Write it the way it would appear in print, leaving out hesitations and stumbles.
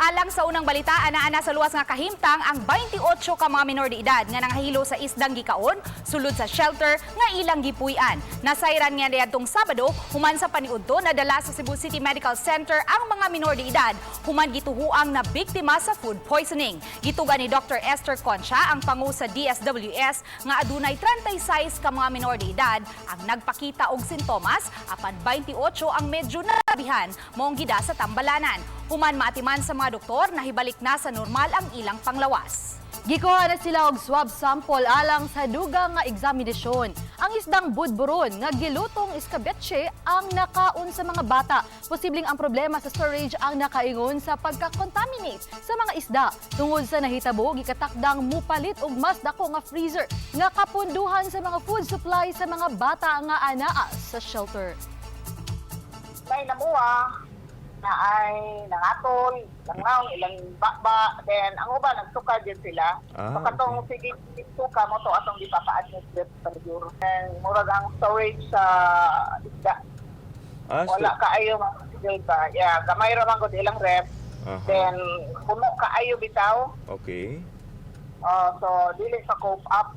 Alang sa unang balita, ana-ana sa luwas nga kahimtang ang 28 ka mga minor de edad nga nangahilo sa isdang gikaon sulod sa shelter nga ilang gipuy-an. Nasayran nga niadtong Sabado human sa paniudto, nadala sa Cebu City Medical Center ang mga minor de edad human gituhuang na biktima sa food poisoning. Gituga ni Dr. Esther Concha, ang pangu sa DSWS, nga adunay 36 ka mga minor de edad ang nagpakita og sintomas, apan 28 ang medyo nabihan, moong gida sa tambalanan. Human maatiman sa mga doktor, nahibalik na sa normal ang ilang panglawas. Gikuha na sila og swab sample alang sa dugang nga eksaminasyon. Ang isdang budburon nga gilutong iskabetche ang nakaon sa mga bata. Posibleng ang problema sa storage ang nakaingon sa pagka-contaminate sa mga isda. Tungod sa nahitabo, gikatakdang mupalit og mas dako nga freezer nga kapunduhan sa mga food supply sa mga bata nga anaa sa shelter. May namuha na ay nangatol, langaw, ilang bakba, then ang uban nagsuka din sila. So katong sige suka mo to atong gipapa-admit sa siguro. And murag ang storage sa isda. Wala kaayo mga sigil ba. Yeah, gamay ra man gud ilang ref. Then puno kaayo bitaw. So dili sa cope up.